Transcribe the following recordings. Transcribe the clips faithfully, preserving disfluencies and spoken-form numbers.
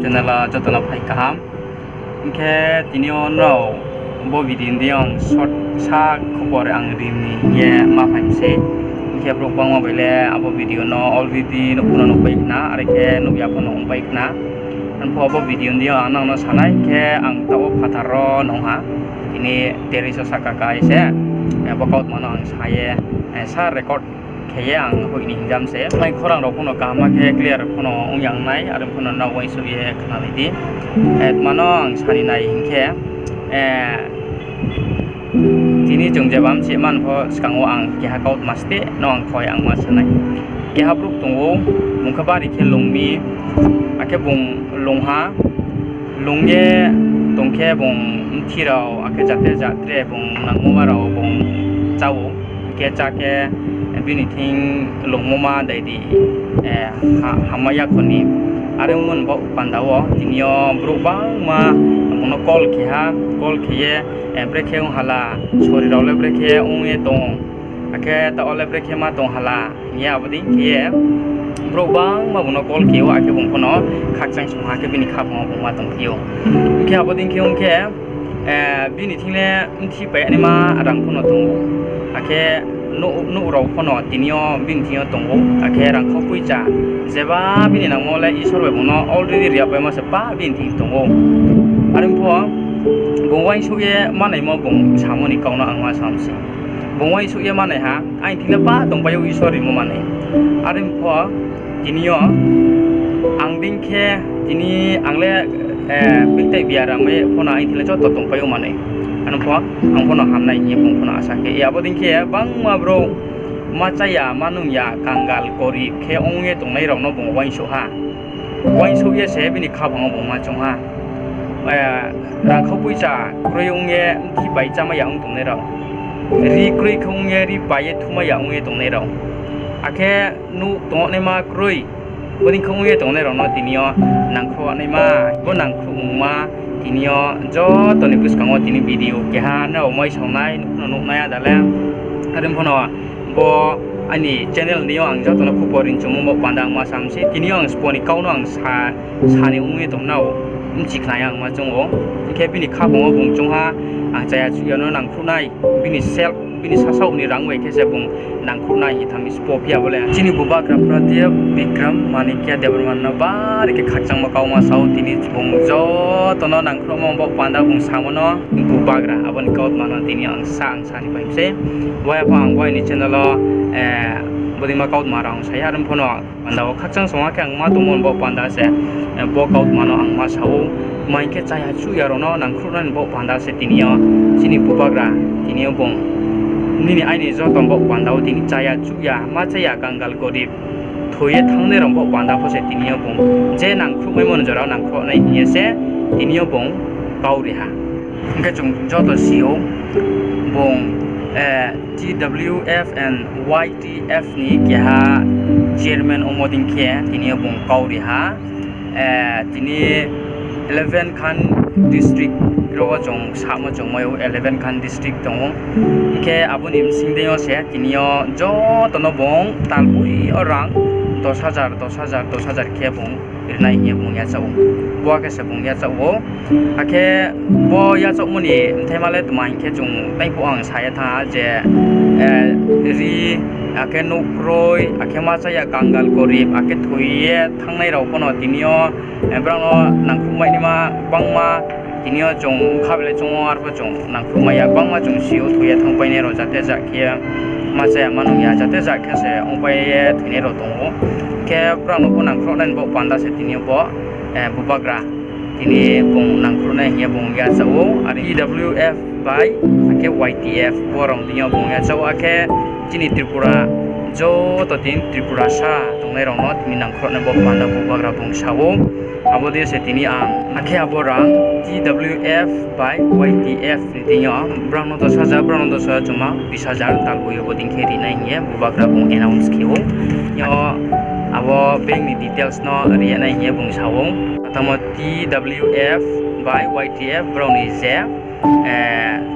Channel wo joto no phai kaham. Hing khe tini yo nrao bo video ni deing yo ang short sa khobor ang ri ni hing ye ma phai mi sei. Hing khe brouh gbangma bai le abo video no already nuh pho no nuhpai khna, are khe nuh ya pho no ongpai khna. Arphuh bo video ni deing yo ang nang no sanai khe ang taoh wo phathar ro nung ha. Tini terei so sahka kai se, bo kautma no ang sa ye, sa record khe ye ang hoih ni hingjam se. Mai khorang rao pho no kaham khe clear pho no ong ya nai, are pho no nrao uaingsouh ye khnalai di. Tma no ang sa ni nai hing khe, tini chung jeba mchih man pho skang wo ang keha kautma steh no ang khoi ang ma sa nai. Keha brouh tong ou, bung khe bari khe lung mi, akhe bung lung ha, lung ye tong khe bung mthi rao, akhe jate jat tre bung nangmo ma rao bung chá ou, khe chá khe bini thing lungmo ma dai di, hamai ya kho ni. Are ongmo ni baoh panda wo tini yo brouh gbangma bung no call khe ha, call khe ye, brekhe ong hala, sori rao le brekhe ong ye tong, akhe taoh wo le brekhe ma tong hala hing ye abo dei khe ye brouh gbangma bung no call khe ou, akhe bung pho no khakchang song ha khe bini khaphang wo bung ma tongphi ou. Hing khe abo dei khe ong khe, bini thing le mthi pai ya naima rang pho no tong ou, akhe nouh rao pho no tini yo bini thing yo tong ou, akhe rangkhau poicha jeba bini nangmo le Isor bai bung no already ri ya paimo se pa bini thing tong ou. Are pho bung uaingsouh ye manaimo bung samo ni kau no ang ma sa mi sei. Bung uaingsouh ye manai ha, aini thing le pa tongpai ou Isor rimo manai. Are pho tini yo ang dei khe tini ang le, biktai biaram ye pho no aini thing le joto tongpai ou manai. Ano pho ang pho no hamnai hing ye bung pho no asa khe. Abo dei khe bangma brouh ma chá ya, ma nung ya, kangal, gorib khe ong ye tongnai rao no bung uaingsouh ha. Uaingsouh ye se bini khaphang wo bung ma choung ha. Rangkhau poicha kroi ong ye mthi pai chámai ya ong tongnai rao, ri kroi khe ong ye ri pai ye thumai ya ong ye tongnai rao, akhe nouh tongnaima kroi, bo dei khe ong ye tongnai rao no tini yo nangkhruh naima, bo nangkhruhmungma tini yo joto ni buskang wo tini video keha nrao mai saonai, nuh pho no nuhnai ada le. Are pho no bo aini channel ni yo ang joto no khupor rinchungmo bo panda ang ma sa mi sei. Tini yo ang sbo ni kau no ang sa, sa ni ong ye tong nrao bchi khna ya ang ma choung ou. Hing khe bini khaphang wo bung choung ha, ang chaya chuh ya no nangkhruh nai, bini self, bini sasaoh ni rang bai khe se bung nangkhruh nai hing ye thanng mi sbo phi ya bo le. Chini bubagra Pradip Bikram Manikya Debbarma no bari khe khakchangmo kauma sa ou, tini bung joto no nangkhruhmo bo panda bung samo no bubagra, abo ni kautma no tini ang sa, ang sa ni pai mi sei. Bo ya pho ang bo aini channel wo, bodeima kautma rao ang sa ya, are pho no panda wo khakchang song ha khe ang ma tongmo bo panda se, bo kautma no ang ma sa ou. Tma hing khe chaya chuh ya rao no nangkhruh nai bo panda se tini yo chini bubagra, tini yo bung nini aini joto bo panda wo tini chaya chuh ya, ma chá ya, kangal gorib thoi ye thanngnai rao bo panda pho se tini yo bung je nangkhruhmaimo ni jora wo nangkhruh nai hing ye se tini yo bung kau ri ha. Hing khe chung joto si ou, bung, T W F and Y T F ni keha chairman ongmo dei khe tini yo bung kau ri ha. Tini eleven khan district rao wo chung samo chung mai ou, eleven khan district tong ou. Hing khe abo ni bsing deing yo se tini yo joto no bung talboi yo rang dos hajar, dos hajar, dos hajar khe bung rinai hing ye bung yachaoh ou. Bo khe se bung yachaoh ou. Akhe bo yachaohmo ni bthaima le tma hing khe chung taiphuh ang sa ye thanng ha je, ri, akhe nouh kroi, akhe ma chá ya, kangal gorib, akhe thoi ye thanngnai rao pho no tini yo, brao no nangkhruhmai naima gbangma, tini yo chung khabe le chung o, arpho chung nangkhruhmai ya gbangma chung si ou, thoi ye thanngpainai rao jate ja khe, ma chá ya, ma nung ya jate ja khe se ongpai ye thoinai rao tong ou. Khe brao no pho nangkhruh nai bo panda se tini yo bo, bubagra tini bung nangkhruh nai hing ye bung yachaoh ou, are T W F bai, akhe Y T F bo rao deing yo bung yachaoh ou, akhe chini Tripura joto tini Tripurasa tongnai rao no tini nangkhruh nai bo panda bubagra bung sa ou. Abo dei se tini ang, akhe abo rang T W F bai Y T F ni deing yo brao no dos hajar, brao no dos hajar, joma bis hajar talboi yo bo dei khe rinai hing ye bubagra bung announce khe ou. Yo abo bank ni details no ri ya nai hing ye bung sa ou. Tamo T W F bai Y T F brao ni je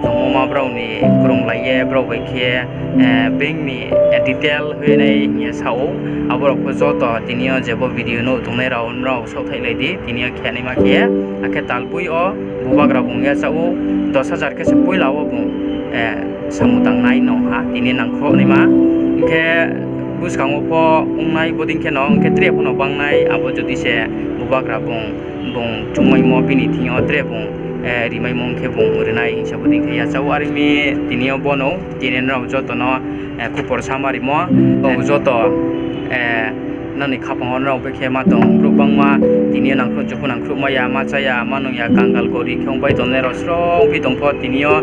tongmo ma brao ni krunglai ye brao bai khe bank ni detail hoih nai hing ye sa ou. Abo rao pho joto tini yo jebo video nuh tongnai rao nrao saohthaihlai di, tini yo khe naima khe. Akhe talpoi yo bubagra bung yachaoh ou, dos hajar khe se poila wo bung samung tangnai nong ha, tini nangkhruh naima. Hing khe buskang wo pho ongnai bodei khe no, hing khe tre pho no bangnai, abo jodi se bubagra bung, bung chungmaimo bini thing yo tre bung rimaimo ong khe bung rinai hing se bodei khe yachaoh ou. Are mi tini yo bo no, tini nrao joto no khupor sama rimo, o joto nrao ni khaphang wo nrao bai khe ma tong brouh bangma, tini yo nangkhruh chukhu nangkhruhmai ya, ma chá ya, ma nung ya, kangal gorib khe ongpai tongnai rao srong phi tong pho, tini yo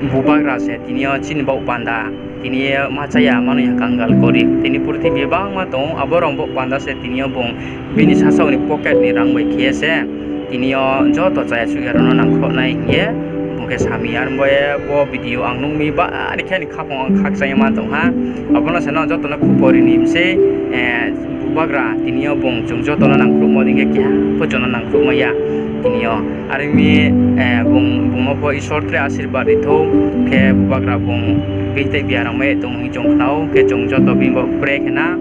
bubagra se tini yo chini baoh panda, tini yo ma chá ya, ma nung ya, kangal gorib, tini purthimbi bangma tong ou, abo rao baoh panda se tini yo bung bini sasaoh ni pocket ni rang bai khe ye se tini yo joto chaya chuh ya rao no nangkhruh nai hing ye bung khe sami. Are bo ye bo video ang nuh mi bari khe ni khaphang wo ang khakchang ye ma tong ha. Abo no se no joto no khupor ri ni mi sei, bubagra tini yo bung chung joto no nangkhruhmo dei khe keha pho chung no nangkhruhmai ya tini yo. Are mi bung, bung no pho Isor tre asirbad ri thou, khe bubagra bung bini tei biaram ye tong hing chung khna ou, khe chung joto bini bo pray khe na.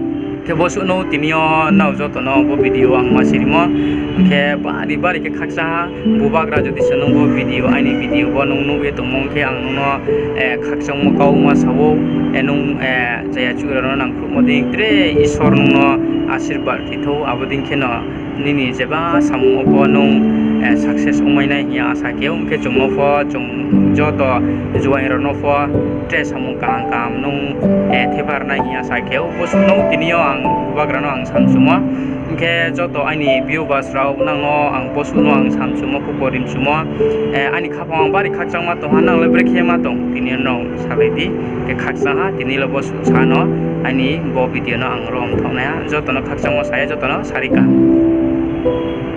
Khe bo suh no tini yo nrao joto no bo video ang ma sirimo, hing khe bari bari khe khakchang ha. Bubagra jodi se nung bo video, aini video bo nung nuh ye tongmo ong khe ang nung no khakchangmo kau ma sa ou, nung chaya chuh rao no nangkhruhmo dei tre Isor nung no asirbad ri thou, abo dei khe no nini jeba samung wo pho nung success ongmai nai hing ye asa khe ou. Hing khe chung no pho, chung joto juaing rao no pho tre samung kaham kaham nung thephar nai hing ye asa khe ou. Bo suh no tini yo ang bubagra no ang samchumo. Hing khe joto aini viewers rao, nang no ang bo suh no ang samchumo, khupor ri mchumo. Aini khaphang ang bari khakchangma tong ha, nang le brekhe ma tong, tini yo nrao salai di. Khe khakchang ha, tini le bo suh sa no, aini bo video no ang rom thaoh nai ha. Joto no khakchangmo sa ye, joto no sari kaham.